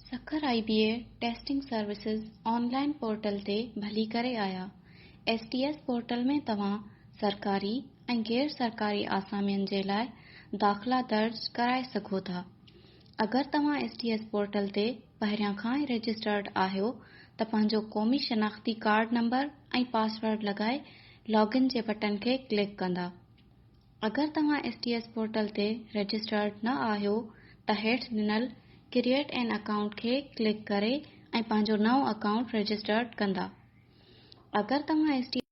Sukkur I B A testing services online portal تي ڀلي ڪري آيا. ايس ٽي ايس پورٽل ۾ توهان سرڪاري ۽ غير سرڪاري آسامين جي لاء داخلا درج ڪرائي سگهو ٿا. اگر توهان ايس ٽي ايس پورٽل تي پهريان کان ئي رجسٽرڊ آهيو ته پنهنجو قومي شناختي ڪارڊ نمبر ۽ پاسورڊ لڳائي لاگ ان جي بٽن کي ڪلڪ ڪندا. اگر توهان ايس ٽي ايس پورٽل تي رجسٽرڊ نه آهيو ته هيٺ ڏنل ڪريئيٽ اين اڪائونٽ کي ڪلڪ ڪري ۽ پنهنجو نئون اڪائونٽ رجسٽرڊ ڪندا. اگر توهان S T.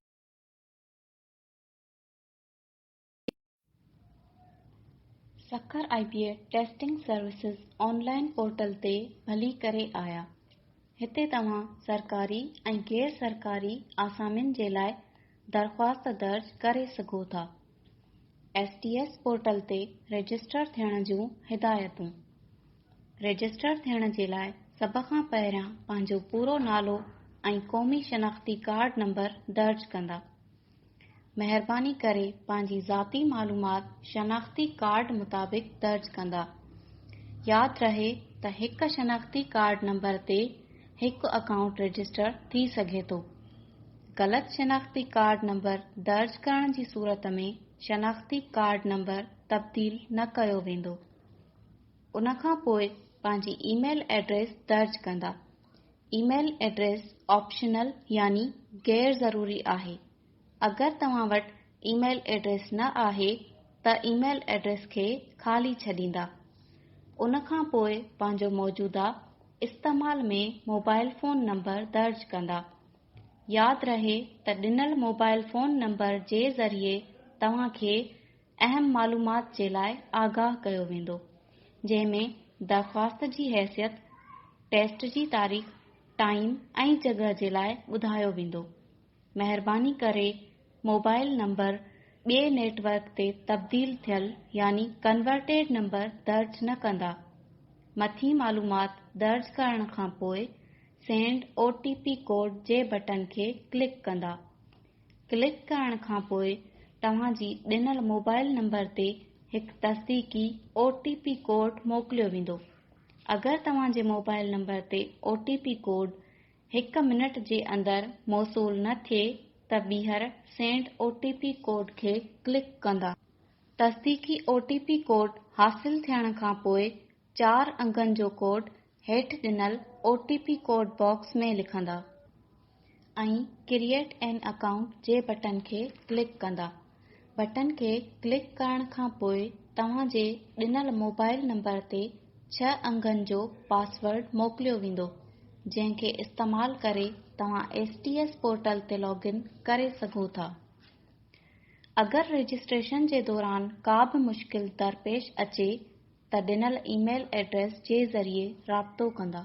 Sukkur I B A testing services online portal تي ڀلي ڪري آيا. هتي توهان سرڪاري ۽ غير سرڪاري آسامين جي لاء درخواست درج ڪري سگهو ٿا. ايس ٽي ايس پورٽل تي رجسٽر ٿيڻ جون هدايتون رجسٽر ٿيڻ جي لاء سڀ کان پهريان پنهنجو پورو نالو ۽ قومي شناختي ڪارڊ نمبر درج ڪندا. مهرباني ڪري پنهنجي ذاتي معلومات شناختي ڪارڊ مطابق درج ڪندا. ياد رهي ته هڪ شناختي ڪارڊ نمبر تي هڪ اڪائونٽ رجسٽر ٿي سگهي ٿو. غلط شناختي ڪارڊ نمبر درج ڪرڻ جي صورت ۾ شناختي ڪارڊ نمبر تبديل نه ڪيو ويندو. ان کان پوء پنهنجي اي ميل ايڊريس درج ڪندا. اي ميل ايڊريس آپشنل يعني غير ضروري آهي. اگر توهان وٽ اي ميل ايڊريس نه آهي ته اي ميل ايڊريس کي خالي ڇڏيندا. ان کان پوء پنهنجو موجوده استعمال ۾ موبائل فون نمبر درج ڪندا. ياد رهي ته ڏنل موبائل فون نمبر جي ذريعي توهان کي اهم معلومات جي لاء آگاهه ڪيو ويندو، جنهن ۾ درخواست جي حيثيت، ٽيسٽ جي تاريخ، ٽائيم ۽ جڳهه جي لاء ٻڌايو ويندو. مهرباني ڪري موبائل نمبر ٻئي نيٽ ورڪ تي تبديل ٿيل يعني ڪنورٽيڊ نمبر درج نه ڪندا. مٿين معلومات درج ڪرڻ کان پوء send O T P code جي بٽن کي ڪلڪ ڪندا. ڪلڪ ڪرڻ کان پوء توهان جي ڏنل موبائل نمبر تي هڪ تصديقي او ٽي پي ڪوڊ موڪليو ويندو. اگر توهان جي موبائل نمبر تي او ٽي پي ڪوڊ هڪ منٽ جي اندر موصول نه ٿئي ته ٻيهر send O T P code کي ڪلڪ ڪندا. تصديقي او ٽي پي ڪوڊ حاصل ٿيڻ کان پوء چار انگن جو ڪوڊ هيٺ ڏنل O T P code box ۾ لکندا ۽ ڪريئيٽ اين اڪائونٽ جي بٽن کي ڪلڪ ڪندا. بٽن کي ڪلڪ ڪرڻ کان پوء توهان جي ڏنل موبائل نمبر تي ڇهه انگن جو پاسورڊ موڪليو ويندو، جنهن کي استعمال ڪري توهان ايس ٽي ايس پورٽل تي لاگ ان ڪري سگهو ٿا. اگر رجسٽريشن جي دوران ڪا به مشڪل درپيش اچي ته ڏنل اي ميل ايڊريس جي ذريعي رابطو ڪندا.